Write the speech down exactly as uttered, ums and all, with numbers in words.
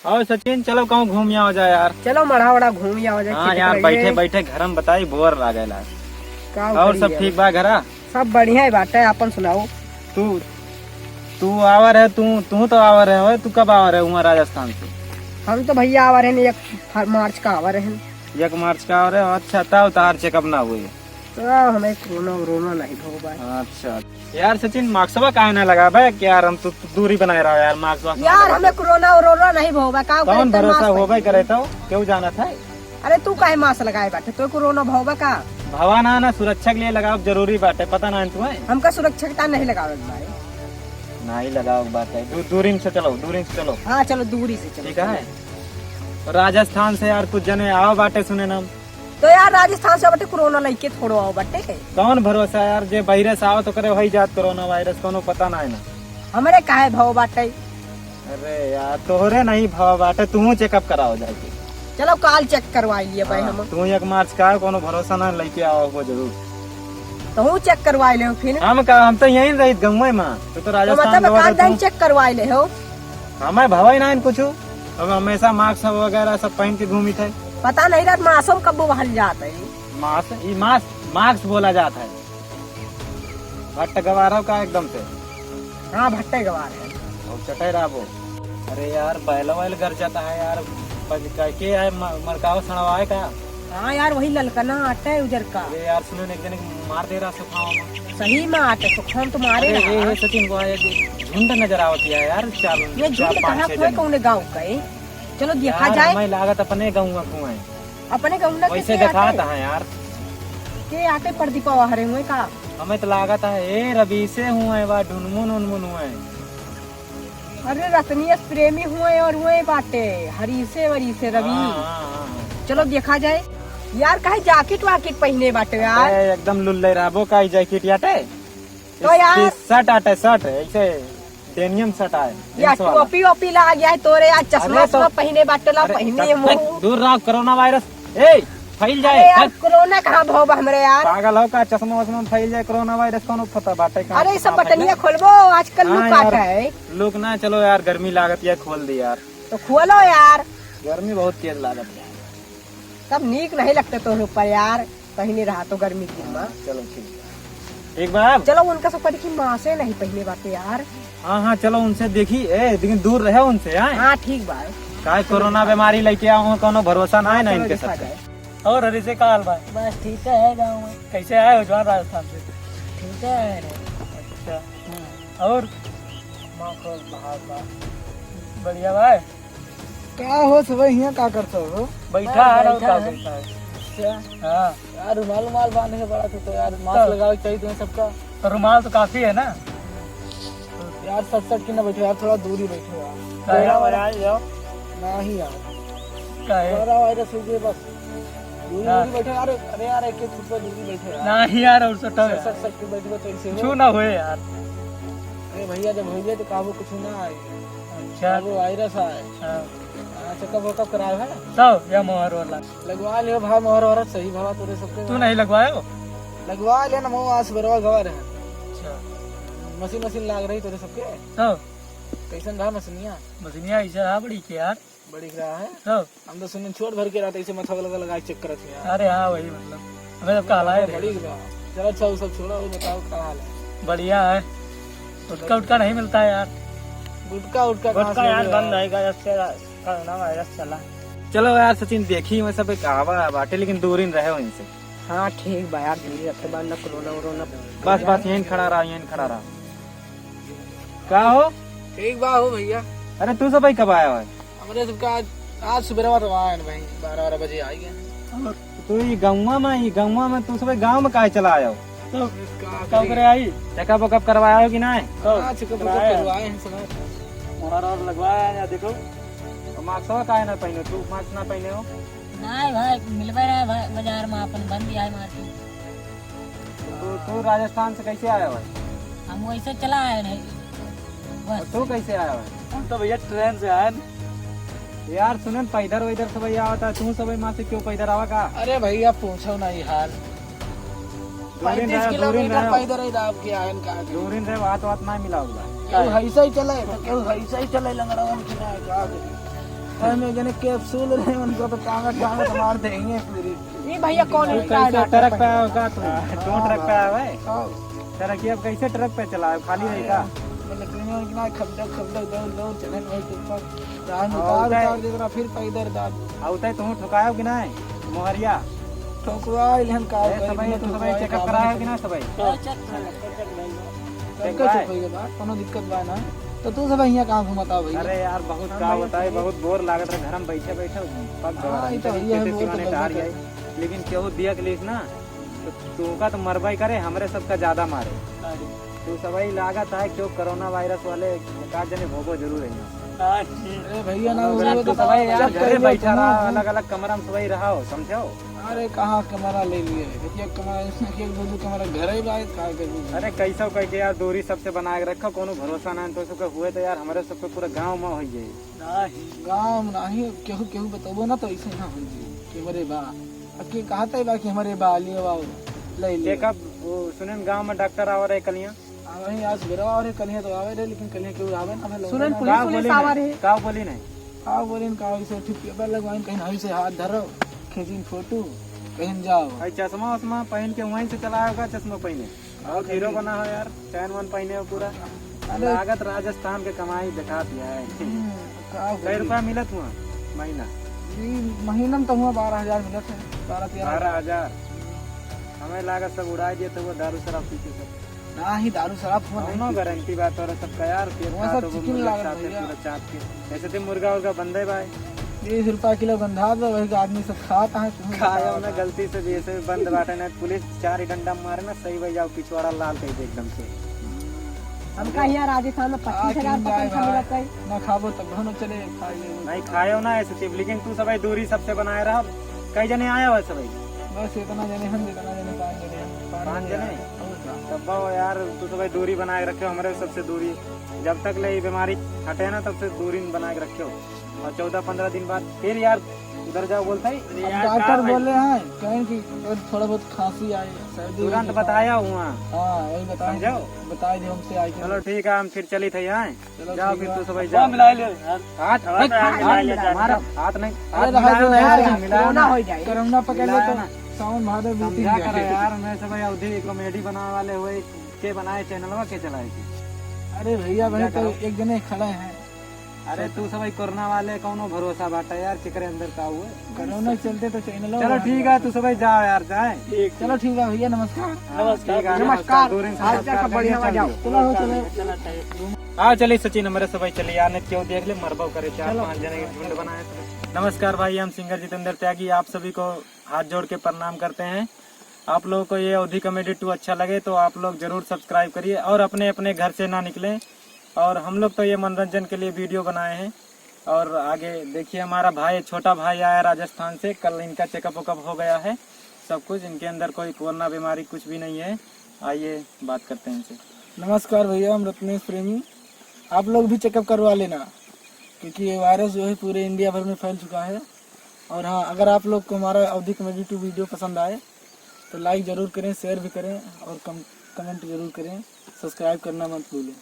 और सचिन, चलो कहूँ घूम आवा जाए यार। चलो मढ़ा वढ़ा घूम आवा जाए, हाँ यार, बैठे बैठे घर में बताई बोर लागेला। का और सब ठीक बा घरा? सब बढ़िया ही बाटे, आपन सुनाओ। तू, तू आवा रहे, तू, तू तो आवा रहे हो, तू कब आवा रहे हुआ राजस्थान से? हम तो भैया आवा रहे एक मार्च का आवा रहे। एक मार्च का आवा रहे, अच्छा, तब तार चेकअप ना हुए। तो हमें कोरोना वोरोना नहीं भवा बा। अच्छा यार सचिन, मास्कवा काहे ना लगावे कि यार, हम तो, तो दूरी बनाए रहा यार, मास्क वास्क ना यार, लगावे। हमें कोरोना वोरोना नहीं भवा बा, का कौन भरोसा होबे करे तो, केहू जानत है? अरे तू काहे मास्क लगाए बाटे, तो कोरोना भवा बा का? भवा ना, ना, सुरक्षा के लिए लगाव जरूरी बाटे, पता ना है तुम्हें? हमका सुरक्षा के तार नहीं लगावे के बाटे। नहीं लगावे के बाटे, दू-, दूरी से चलो, दूरी से चलो। हाँ चलो, दूरी से चलो। ठीक है। राजस्थान से यार कुछ जने आवा बाटे सुने ना हम। तो यार राजस्थान से बटे कोरोना लइके थोड़ो आओ बटे। कौन भरोसा यार, जे वायरस आओ तो करे वही जात कोरोना वायरस, कोनो पता ना है ना। हमरे काहे भवा बाटे? अरे यार तोहरे नहीं भवा बाटे, तू चेकअप कराओ जाके। चलो काल चेक करवाई लिए भाई हाँ, हम। तू एक मार्च का है, कोनो भरोसा ना, लइके आओ वो जरूर। तू चेक करवाई ले फिर। हम का, हम तो यहीं रहित गाँव में, तू तो तो राजस्थान मतलब में का रहे, दिन तू चेक करवाई ले हो? हमें भवा ही ना है कुछ। अब हमेशा मास्क वगैरह सब पहन के घूमित है। पता नहीं रहत मासूम कब बहल जात है। मास-, ई मास-, मास्क बोला जात है। भट्ट गवार हो का एकदम से? हाँ, भट्टे गवार है। और चटे राबो। अरे यार, बैल वैल गर जाता है यार। पज-, का-, के है म-, मरकावा सड़वा है का? हाँ यार, वही ललकना आटे उजर का। अरे यार, सुनो न, एक जने के मार दे रहा सुखावा में। सही में आटे, सुखावा में तो मारे अरे, रहा। ए, ए, सचिन को एक झुंड नजर आवत है यार, चार, ये झुंड चार, पाँच, कहाँ छह को है, जने। कौने गाँव का है? चलो देखा यार, जाए। हमें लागत अपने गाँव का है। अपने गाँव ना वैसे कैसे देखात आटे? है यार। के आटे प्रदीपवा हरे हुए का? हमें तो लागत है, ए, रवीशे हुए बा, ढुनमुन उनमुन हुए। अरे रतनियस प्रेमी हुए और हुए बाटे, हरीशे वरीशे रवि। हाँ, हाँ, हाँ, हाँ। चलो देखा जाए। यार काहे जैकेट वाकेट पहिने बाटे यार? अरे एकदम लुल्ले रहबो का ई जैकेट याटे? तो इस, यार इस शर्ट आटे, शर्ट, ऐसे डेनियम शर्ट आए, या जींस वाला। टोपी ओपी लाग गया है तोरे यार, चश्मा अरे तो वश्मा पहिने बाटे ला अरे पहिने चश्मा मुंह। दूर रहो, कोरोना वायरस, ए, फैल जाए, अरे यार, हट। कोरोना कहाँ भवा बा हमरे यार? पागल हो का? चश्मा वश्मा में फैल जाए कोरोना वायरस, कौनो पता बाटे कहाँ, अरे, ई सब कहाँ फैले? बटनिया खोलबो, आजकल हाँ लुकात यार, है। लोग ना, चलो यार, गर्मी लागत है, खोल दे यार। तो खोलो यार। गर्मी बहुत तेज लागत है। तब नीक नहीं लगते तोहरे ऊपर यार, कहीं नहीं रहा तो गर्मी दिन में। चलो ठीक है। ठीक बा अब? चलो उनका सब करी कि मासे नहीं पहिने बाटे यार। हाँ, हाँ, चलो उनसे देखी, ए, लेकिन दूर रहे उनसे, हाँ? हाँ, ठीक बा। काहे कोरोना बीमारी लेके आओ, कौनो भरोसा ना है ना चलो इनके दिखा सबके। जाए। और हरीशे का हाल बा? बस ठीक है गाँव में। कैसे आए हो जवान राजस्थान से? ठीक है रे। अच्छा। हम्म। और? माँ को बाहर बा। बढ़िया बा। का हो सब हियाँ का करत हो? बैठा बस है ना, और बैठा का है। करता है? अच्छा। हाँ। यार रुमाल रुमाल बांध के बड़ा तो, तो यार मास्क तो लगावे के चाहिए तुम्हें सबका। तो रुमाल तो काफी है ना। यार सट सट के ना बैठो यार, थोड़ा दूर ही बैठो यार। काहे? कोरोना वायरस जाओ। नहीं यार। काहे? कोरोना वायरस हो गया बस। दूर हाँ। दूर बैठो यार, अरे यार एक एक फुट पर दूर ही बैठो यार। नहीं यार, और सटो सट यार। सट सट के बैठो तो ऐसे हो। कुछ ना हुए यार। अरे भैया जब हो गया तो काबू कुछ ना आए। अच्छा। काबू वायरस आए। हाँ। हाँ, चेकअप वेकअप कराए है? तब या मोहर वाला? लगवा लियो भाई, मोहर वाला सही भवा तोरे सबके। तू नहीं लगवायो? लगवा लिया ना, मोह आज बरवा गवा रहे। अच्छा। मशीन मशीन लाग रही तोरे सबके। तब? कैसन रहा मशीनिया? मशीनिया ऐसे रहा बड़ी के यार। बड़ी रहा है? तब? हम तो सुने छोट भर के रहते ऐसे मथा लगा लगा चेक करत है यार। अरे हाँ, वही मतलब। हमें सबका हलाए रहे। बड़ी रहा। चलो अच्छा, वो सब छोड़ो, वो बताओ क्या हाल है? बढ़िया है। गुटखा उटखा नहीं मिलता है यार। गुटखा उटखा कहाँ गुटखा से यार मिलेगा? बंद है, जब से कोरोना वायरस चला। चलो यार सचिन, देखी मैं सब एक आवा बाटे, लेकिन दूर ही रहे इनसे। हाँ ठीक बा यार, दूरी रखे बा, ना कोरोना वोरोना। बस, बस, यहीं खड़ा रहा, यहीं खड़ा रहा। का हो? ठीक बा हो भैया। अरे तू सब भाई कब आया है? हमरे सबका आज, आज सुबह तो आए हैं भाई, बारह बारह बजे आ गए। तू ई गौवा में, ई गौवा में तू सब गाँव में काहे चला आया हो? तो का का करे आई? चेकअप वेकअप करवाया हो कि नहीं? तो हाँ, चेकअप वेकअप कराया। करवाए हैं सब। मोहर और लगवाया है, या देखो। तो मास्क काहे ना पहने? तू मास्क ना पहने हो? नहीं भाई, मिलबे रहे भाई, बाजार में अपन बंद है मार्केट। तू, तू राजस्थान से कैसे आया भाई? हम वैसे चला आए नहीं। बस। और तू कैसे आया भाई? हम तो भैया ट्रेन से आए न। यार सुनन, पैदल वैदल सब आवा था, तू सब माँ से क्यों पैदल आवा का? अरे भैया पूछो ना ये हाल। दूरिन पैंतीस रहो, दूरिन किलोमीटर रहो। पैदल ही दाब के आयन का। दूरिन रहे, बात, बात ना मिला होगा। केहू ऐसा ही चले, तो केहू ऐसा ही चले लंगड़ावन की ना, का करी? अरे, में जने कैप्सूल रहे, उनको तो कांगड़ कांगड़ मार देंगे पूरी। ये भैया कौन तू है? कैसे ट्रक पे आया होगा तू? हाँ, तू ट्रक पे आया है? हाँ। ट्रक, ये अब कैसे ट्रक पे चलाए, खाली रही का? मतलब, दुनिया में इतना खपडक, खपडक, दौड़, दौड़, चले भाई, तुम पर। रात में हाँ, उतार, उतार दे रहा, फिर पैदल डाल। हाँ, उतार, तुम ठुकायो कि नहीं? मोहरिया। ठोकवा, इल्हन का ए, करी, सबई, बिना तू सबई ठोकवाए checkup खावा कराया नहीं कि ना सबई? हाँ, check कर ले, check कर ले। सबका check होइगा बा, कोनो दिक्कत बा ना। तो तू सबई हियाँ कहाँ घूमत आवा भैया? अरे यार, बहुत हाँ का भैया, बताई, कहिए। बहुत बोर लागत रहे घर में बैठे बैठे, पक गवा हाँ, रहे। ये तो है, ये है, कैसे वो तो सिवाने गलती टहर कर गए। लेकिन केहू दिया के लिए ना, तो तुमका तो मरबई करे, हमरे सबका ज्यादा मारे। अरे। तू सबई लागत है क्यों कोरोना वायरस वाले एक आध जने भोगो जरूर है ना। अरे भैया ना, अरे वो तू तो सबई यार चेक घरे करेंगे बैठा तुम। रहा, अलग अलग कमरा में सबई रहा हो, समझो। अरे कहाँ कमरा ले लिए, एक एक कमरा, इसमें एक दो दो कमरा घर ही बा, का करी? अरे कैसो कह के यार दूरी सबसे बना के रखो, कोनो भरोसा ना है, तो सबके हुए तो यार हमरे सबके पूरा गाँव में हो जाए। गाँव नाही, केहू केहू बतबो ना तो ऐसे ना हो जाए कि हमरे बा। अब के कहत है बा कि हमरे बा, लिए बा, ले लिए। चेकअप, वो सुने न गाँव में डॉक्टर आवा रहे कलिया। आ वहीं आज बेरवा आवा रहे, कलिया तो आवे रहे, लेकिन कलिया केहू आवे ना, सुने न ना। पुलिस का उलिस बोली आवा नहीं? रहे। का बोली नहीं? का बोली न, का इसे ठीक पेपर लगवाइन, कहीं हई से हाथ धरो, खींचिन फोटो, कहीं जाओ। भाई चश्मा वश्मा पहन के वहीं से चला होगा, चश्मा पहने। और हीरो बना हो यार, चैन वैन पहने हो पूरा। अरे। लागत राजस्थान के कमाई दिखा दिया है। हम्म, का कई बोली? रुपया मिलत हुआ महीना? ई महीना में तो हुआ बारह हजार मिलत है, बारह तेरह हजार। बारह हजार। हमें लागत सब उड़ा दिए तो वो दारू शराब पी के सब। ना ही दारू शराब हुआ नहीं कौनो पीते। गारंटी बात और सबका यार, पेट वो खा सब तो वो चिकन मुर्गा लागत चाहते भैया। पूरा चाप के। ऐसे तो मुर्गा उर्गा बंदे भाई। बीस रुपया किलो गंधा दो, वही का आदमी सब खाता है, तुम खाया बताओ ना ना। गलती से भी ऐसे भी बंद बाटे ना, पुलिस चार ही डंडा मारे ना, सही भाई जाओ, पिछवाड़ा लाल कर दे एकदम से। हमका यहाँ राजस्थान में पच्चीस हजार पकड़ के मिलत है। ना खाबो तब भनो चले, खा ले। नहीं खायो ना ऐसे चीज, लेकिन तू सबई दूरी सबसे बनाए रहा। कई जने आया हुआ सबई? बस इतना जने हम, जितना जने पाँच जने हैं। पाँच जने? और का? तब बाबा यार, तू सबई दूरी बनाए रखे हो, हमरे सबसे दूरी। जब तक ले ये बीमारी हटे ना, तब से दूरी बनाए के रखे हो। और चौदह पन्द्रह दिन बाद फिर यार उधर जाओ बोलता है। अब यार, डॉक्टर का बोले हैं, कहें कि अगर थोड़ा बहुत खांसी आए, सर्दी तुरंत हो, बताया हुआ। हाँ, वही बताए। समझो? बताए दे हमसे आए कि चलो ठीक है, हम फिर चली थे यहाँ। चलो जाओ ठीक फिर है। तू सबई अब जाओ। मिला ले यार। हाथ, थोड़ा सा हाथ, मिला ले, हाथ, हाथ नहीं, अरे हाथ रहा मिलाओ दो नहीं, यार, हाथ मिलाओ कोरोना ना। हो जाए। कोरोना पकड़ ले मिलाओ तो ना। सावन भादो बीत ही समझा जाए। करो यार, मैं सबई अवधी comedy बनावे वाले हुए, के बनाए channel वा के चलाए के? अरे भैया, भाई समझा तो करो। एक जने खड़े हैं। अरे तू सबई कोरोना वाले कौनो भरोसा बाटा यार, केकरे अंदर का हुए? कोरोना के चलते तो channel चलो ठीक है, तू सबई जाओ यार, जाए। ठीक, चलो ठीक है भैया, नमस्कार। हाँ, नमस्कार। ठीक है, नमस्कार। नमस्कार। दूरी से आज नमस्कार का बढ़िया करिए, मजा आओ। चलो। चलो, चलो। चलो, चलो। आओ, चलिए सचिन, हमरे सबई चलिए यार, नहीं क्यों देख ले, मरबो करे, चार चलो। पाँच जने के झुंड बनाए थे। नमस्कार भाई, हम singer जितेंद्र त्यागी, आप सभी को हाथ जोड़ के प्रणाम करते हैं। आप लोगों को ये अवधी comedy two अच्छा लगे तो आप लोग जरूर subscribe करिए और अपने अपने घर से ना निकलें। और हम लोग तो ये मनोरंजन के लिए video बनाए हैं। और आगे देखिए, हमारा भाई, छोटा भाई आया राजस्थान से, कल इनका checkup वेकअप हो गया है सब कुछ, इनके अंदर कोई कोरोना बीमारी कुछ भी नहीं है। आइए बात करते हैं इनसे। नमस्कार भैया, हम रत्नेश प्रेमी। आप लोग भी checkup करवा लेना, क्योंकि ये virus जो है पूरे India भर में फैल चुका है। और हाँ, अगर आप लोग को हमारा अवधी comedy two video पसंद आए तो like जरूर करें, share भी करें और कम-, comment जरूर करें, subscribe करना मत भूलें।